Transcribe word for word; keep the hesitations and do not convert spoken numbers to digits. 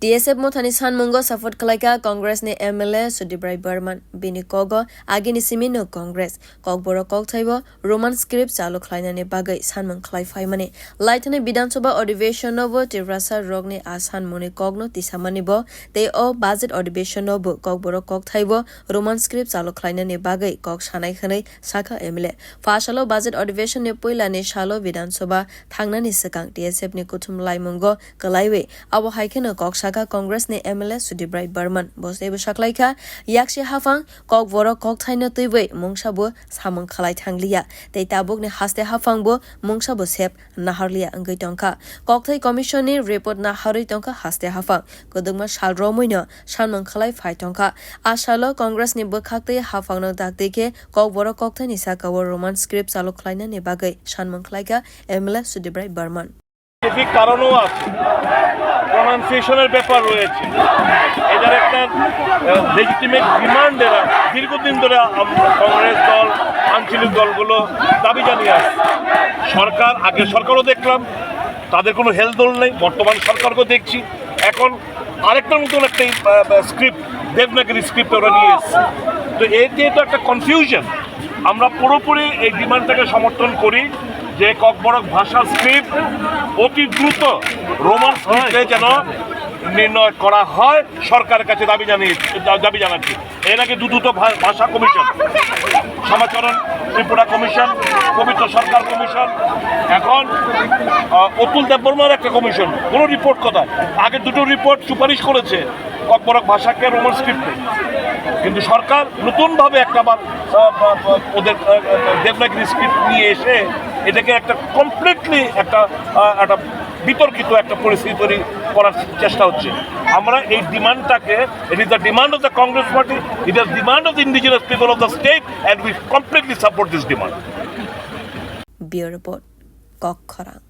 T S F mothani sanmungo support khlaikha Congress ni M L A Sudip Rai Barman. Bini kogo agini simi no Congress Kokborok kokthaibo Roman script chalu khlainani bagwi sanmung khlai phaimani. Laithani Bidhan Sabha Adhiveshon no bo Tiprasa rokni a sanmungni kokno tisamani bo tei o budget adhiveshon no bo Kokborok kokthaibo Roman script chalu khlainani bagwi kok sanai hwnwi sakha M L A. Phasalo budget adhiveshon ni puila ni salo Bidhan Sabha thangnani swkang T S F ni kuthum laimungo kwlaiwi abo hai kheno kok sakha Congress ni M L A Sudip Rai Barman. Bo teibo saklaikha, yaksi haphang Kokborok kokthaino twiwi mungsa bo samung khlai thangliya tei tabukni haste haphang bo mungsa bo sep naharliya wngwi tongkha. Kokthai Commission ni report naharwi tongkha haste haphang. Kwdwkma sal romwino sanmung khlai phai tongkha. A salo Congress ni bwkhak tei haphangno daktwi khe Kokborok kokthaini sakao Roman script chalu khlainani bagwi sanmung khlaikha M L A Sudip Rai Barman. Scientific কারণও আছে, প্রনাউন্সিয়েশনের ব্যাপার রয়েছে। এটার একটা legitimate demand এরা দীর্ঘদিন ধরে আম-, কংগ্রেস দল, আঞ্চলিক দলগুলো দাবি জানিয়ে আসছে। সরকার, আগের সরকারও দেখলাম, তাদের কোনো হেলদোল নেই। বর্তমান সরকারকেও দেখছি। এখন আরেকটা নতুন একটা, আহ, স্ক্রিপ্ট, দেবনাগরী স্ক্রিপ্ট ওরা নিয়ে এসছে। তো এতে তো একটা কনফিউশন। আমরা পুরোপুরি এই ডিমান্ডটাকে সমর্থন করি যে ককবরক ভাষার স্ক্রিপ্ট অতি দ্রুত রোমান স্ক্রিপ্টে যেন নির্ণয় করা হয়, সরকারের কাছে দাবি জানিয়ে, দাবি জানাচ্ছি। এর আগে দুদুত ভা-, ভাষা কমিশন, সমাচরণ ত্রিপুরা কমিশন, পবিত্র সরকার কমিশন, এখন, আহ, অতুল দেববর্মার একটা কমিশন, কোনো রিপোর্ট কোথায়? আগে দুটো রিপোর্ট সুপারিশ করেছে ককবরক ভাষাকে রোমান স্ক্রিপ্টে, কিন্তু সরকার নতুনভাবে একটা আবার, আহ, আহ, ওদের, আহ, আহ, দেবনাগরী স্ক্রিপ্ট নিয়ে এসে এটাকে একটা কমপ্লিটলি একটা, আহ, একটা বিতর্কিত একটা পরিস্থিতি তৈরি করার চেষ্টা হচ্ছে। আমরা এই ডিমান্ডটাকে, it is the demand of the Congress Party, it is demand of the indigenous people of the state, and we completely support this demand. Bureau Report, Kokkhorang.